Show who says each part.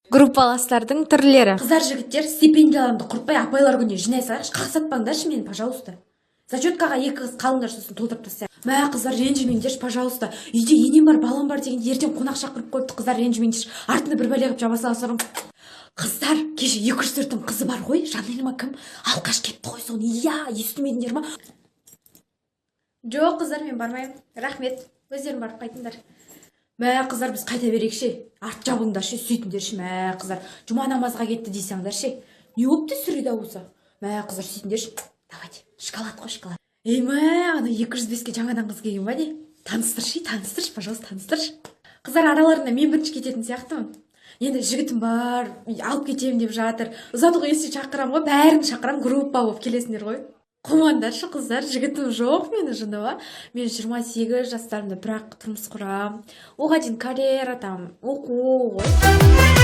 Speaker 1: Группаластардың түрлері.
Speaker 2: Қыздар, жігіттер, стипендияларымды құртпай, апайлар күніне жинай салайықшы. Қақсатпаңдаршы мені, пожалуйста. Зачеткаға екі қыз қалыңдар, сосын толтырып тастайық. Мә, қыздар, ренжімеңдерші, пожалуйста. Үйде енем бар, балам бар дегенде, ертең қонақ шақырып қойыпты. Қыздар, ренжімеңдерші, артында бір бәле қылып жаба саласың. Қыздар, кеше 204-тің қызы бар ғой, Жанель ма, кім, алқаш кетті ғой соны, иә, естімедіңдер ма? Жоқ, қыздар, мен бармаймын, рахмет, өздерің барып қайтыңдар. Мә, қыздар, біз қайта берейік ше, арт жабыңдар ше, сөйтіңдерші. Мә, қыздар, жұма намазға кетті дейсіңдер ше. Не болыпты, среда болса? Мә, қыздар, сөйтіңдерші, давайте. Шоколад қой, шоколад. Ей, мә, ана 205-ке жаңадан қыз келген ба, не? Таныстыршы, таныстыршы, пожалуйста, таныстыршы. Қыздар, араларында мен бірінші кететін сияқтымын. Енді жігітім бар, алып кетемін деп жатыр. Ұзатуға есе шақырамын ғой, бәрін шақырамын, группа болып келесіңдер ғой. Қумаңдаршы, қыздар, жігітім жоқ мені, жынды ма? Мен 28 жастарымда бірақ тұрмыс құрамын. Оған дейін карьера, там, оқу ғой.